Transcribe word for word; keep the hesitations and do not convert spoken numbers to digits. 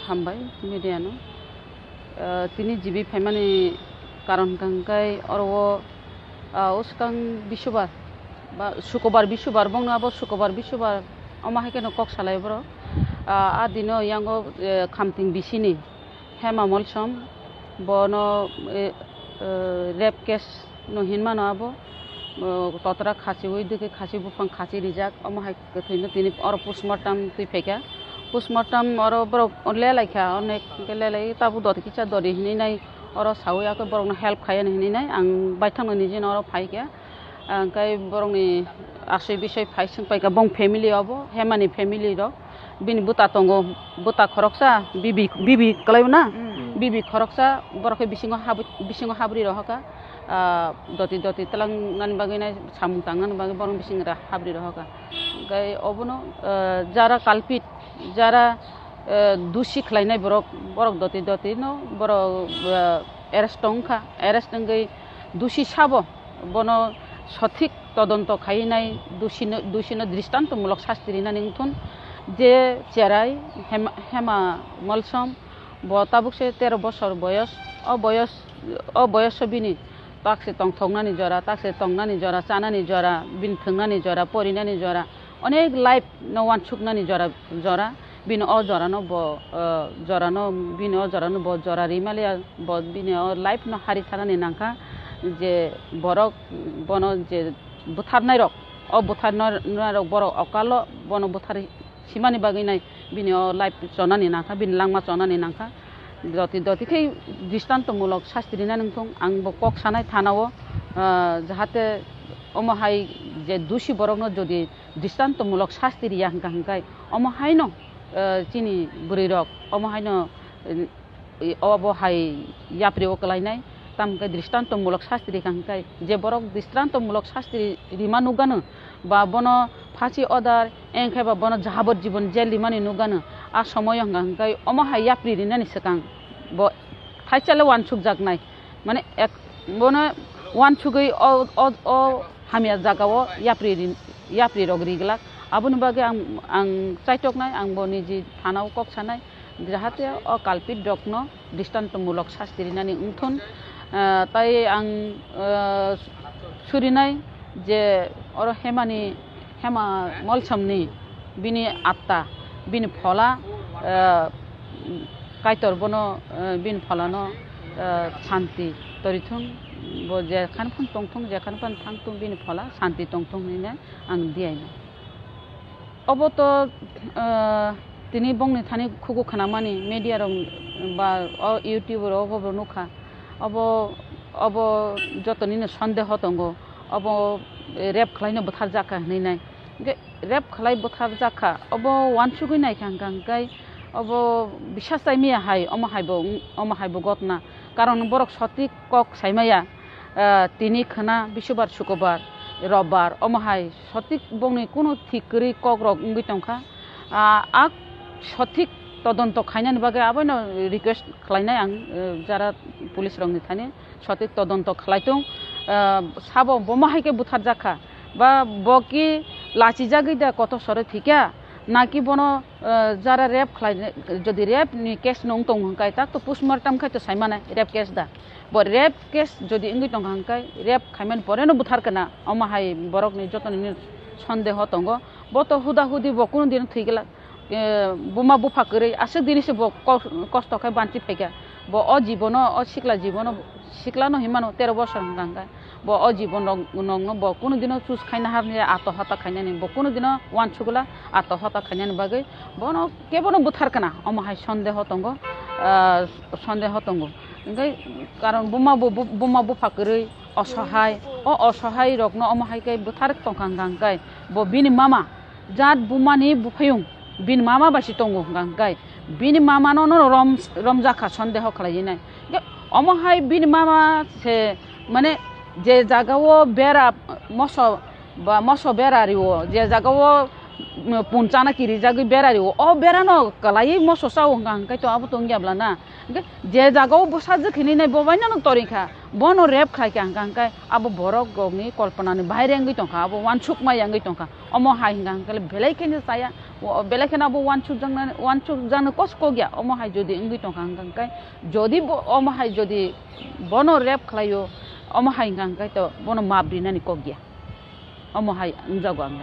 Hambai media no. Ah, tini G B phaimani karon hwnkha hwnkhe oro o, ah, o swkang Bisubar ba Sukubar, Bisubar bongno abo Sukubar, Bisubar omo hai kheno kok salai borok. Ah, a dino yango, eh, Khamting bisini Hema Molsom bono, eh, eh, rape case no hinmano abo, o, totra khachiui digi khachi buphang khachi rijak, omo hai kwthwino tini oro postmortem twi phaikha. Postmortem oro borok lelaikha, onek khe lelai, tabuk dori kisa dori hinwi nai oro saui, akhe borokno help khai ani hinwi nai ang baithangno nijino oro phaikha. Angkhai borokni asoi bisoi phai swngpaikha, bong family obo, Hemani family rok. Bini bwta tongo, bwta khoroksa, bibi, bibi kwlaibo na? Mm. Bibi khoroksa, borok khe bisingo habri, bisingo habri rohorkha. Ah, doti doti twlang nani bagwi nai samung tang nani bagwi borok bising ra habri rohorkha. Hwnkhe obono, ah, jara culprit, jara, ah, dusi khlainai borok, borok doti doti no borok, ah, arrest tongkha, arrest wngwi dusi sabo bono sothik todonto khainai, dusino, dusino dristantomulok sasti rinani wngthun. Je cherai Hema, Hema Molsom, bo tabuk se tero bosor boyos, o boyos, o boyoso bini tak se tongthoknani jora, tak se tongnani jora, chanani jora, bini thwngnani jora, porinani jora, onek life no wansuknani jora, jora. Bini o jorano bo, eh, jorano, bini o jorano bo jora rimaliya, bo bini o life no hari thanani nangkha, je borok bono je butharnai rok, o butharnai rok borok okalo bono buthar simani bagwi nai bini o life chonani nangkha, bini langma chonani nangkha. Doti doti khe dristantomulok sasti rinani wngthung, ang bo kok sanai thana o, eh, jahate omo hai je dusi borokno jodi dristantomulok sasti riya hwnkha hwnkhe omo haino, eh, chini bwrwi rok omo haino, eh, obo hai yapri o kwlainai, tamo khe dristantomulok sasti rikha hwnkhe je borok dristantomulok sasti rima nukgano ba bono phasi order engkhe ba bono jabot jibon jail rimani nukgano, a somoyo hwnkha hwnkhe omo hai yapri rinani swkang bo thaisale wansukjaknai. Mane ek, bono wansugwi o, o, o hamya jagao yapri ri-, yapri rok riglak. Aboni bagwi ang, ang chaitoknai, ang bo niji thanao kok sanai, jahate o culprit rokno dristantomulok sasti rinani wngthun. Ah, tai ang, ah, surinai je oro Hemani Hema Molsomni bini atta, bini phola, eh, Kaitor bono, eh, bini pholano, eh, santi torithung, bo jekhani phano tongthung, jekhani phano thangthung, bini phola santi tongthung hinwi ang diyaino. Obo to, eh, tini bongni thani khugo khnamani media rok ba o YouTube rok obo nukha. Obo, obo jotonino sondeho tongo. Obo, eh, rape khlaino butharjakha hinwi nai. Hwnkhe rape khlai butharjakha, obo wansugwi naikha hwnkha hwnkhe obo bisas chaimaya hai, omo haibo, omo haibo gotna. Karon borok sotik kok saimaya, ah, tini khwna Bisubar, Sukubar, Robbar, omo hai sotik bongni kunu thik kwrwi kokrok wngwi tongkha. Ah, a sotik todonto khainani bagwi abono request khlainai ang, eh, jara police rokni thani. Sotik todonto khlai tong, ah, sabo bomo hai khe butharjak kha, ba bo ki lachijagwi da kotor sore thwikha, naki bono, ah, jara rape khlai, jodi rape ni case no wng tong hwnkhe tak to postmortem khai to sai mane rape case da, bo rape case jodi wngwi tong hwnkhe rape khaimani pore no buthar kana, omo hai borok ni joto ni sondeho tongo, bo to huda hudi bo kunu din thwi glak. Eh, buma bupha kwrwi aswk dini se bo ko-, kosto khe banchi phaikha. Bo o jibono, o sikla jibono, sikla no hinmano tero bosor hwnkha hwnkhe. Bo o jibon rok, nokno bo kunu dino choose khaina hamya, ato hata khainani. Bo kunu dino wansugla ato hata khainani bagwi bono kebono buthar kana. Omo hai sondeho tongo, ah, sondeho tongo. Hwnkhe karon buma bu-, bu-, buma bupha kwrwi, osohai, o osohai rokno omo hai khe buthar tongkha hwnkha hwnkhe bo bini mama jat bumani buphayung bini mama bai se tongo hwnkha hwnkhe bini mama no, no rom, romjakha sondeho khlaiwi nai. Hwnkhe omo hai bini mama se mane je jaga o bera moso ba moso bera rio, je jaga o Punchana kirijagwi bera rio, o berano kwlaiwi moso chao hwnka hwnkhe to abo tongya bla na? Hwnkhe je jagao bwsajwk hinwi nai bo baino no torikha, bono rape khlaikha hwnka hwnkhe abo borok rokni kolponani baire wngwi tongkha, abo uansukma ya wngwi tongkha. Omo hai hwnka hwnkhe belai kheno chaya, belai kheno abo uansukjaknani, uansukjaknani kos kokya. Omo hai jodi wngwi tongkha hwnka hwnkhe, jodi bo omo hai jodi bono rape khlaio, omo hai hwnka hwnkhe to bono map rinani kokya. Omo hai wngjago ang.